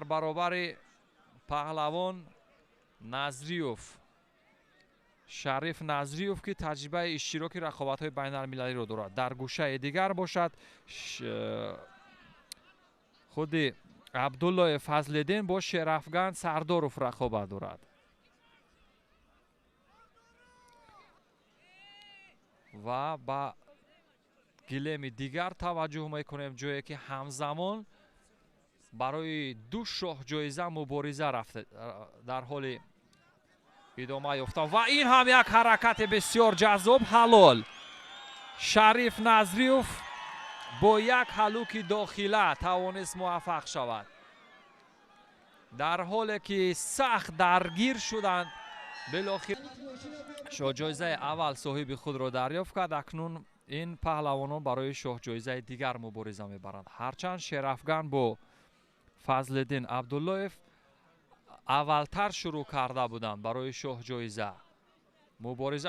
Дар баробари паҳлавон Назриёв, Шариф Назриёв, ки таҷрибаи иштироки рақобатҳои байналмилалиро дорад. Дар гӯшаи дигар бошад, худи Абдуллоев Фазлиддин бо Шерафган Сардоров рақобат дорад. Ва ба гилеми дигар таваҷҷӯҳ мекунем, ҷое ки ҳамзамон барои ду шоҳҷоиза мубориза рафта дар ҳоли идома ёфта. Ва ин ҳам як ҳаракати бисёр ҷаззоб, ҳалол. Шариф Назриёв бо як ҳалуки дохила тавонист муваффақ шавад, дар ҳоле ки сахт даргир шуданд. Билохир шоҳҷоизаи аввал соҳиби худро дарёфт кард. Акнун ин паҳлавонон барои шоҳҷоизаи дигар мубориза мебаранд. Ҳарчанд Шерафган бо Фазлиддин Абдуллоев аввалтар шурӯъ карда буданд барои шоҳҷоиза мубориза.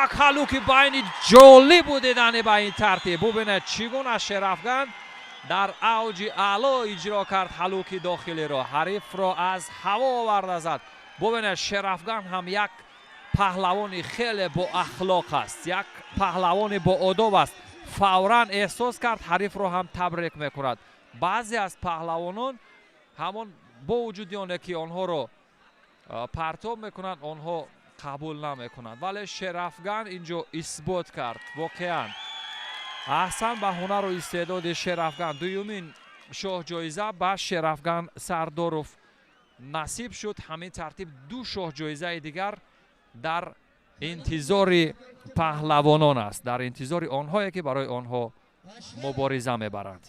Як ҳалуки байни ҷолиб будидани ба ин тартиб. Бубинед, чӣ гуна Шерафган дар авҷи аъло иҷро кард ҳалуки дохилиро, ҳарифро аз ҳаво оварда зад. Бубинед, Шерафган ҳам як паҳлавони хеле боахлоқ аст, як паҳлавони боодоб аст. Фавран эҳсос кард, ҳарифро ҳам табрик мекунад. Баъзе аз паҳлавонон ҳамон бо вуҷуди оне ки онҳоро партоб мекунанд, онҳо қабул намекунанд, вале Шерафган инҷо исбот кард. Воқеан, аҳсан ба ҳунару истеъдоди Шерафган. Дуюмин шоҳҷоиза ба Шерафган Сардоров насиб шуд. Ҳамин тартиб ду шоҳҷоизаи дигар дар интизори паҳлавонон аст, дар интизори онҳое ки барои онҳо мубориза мебаранд.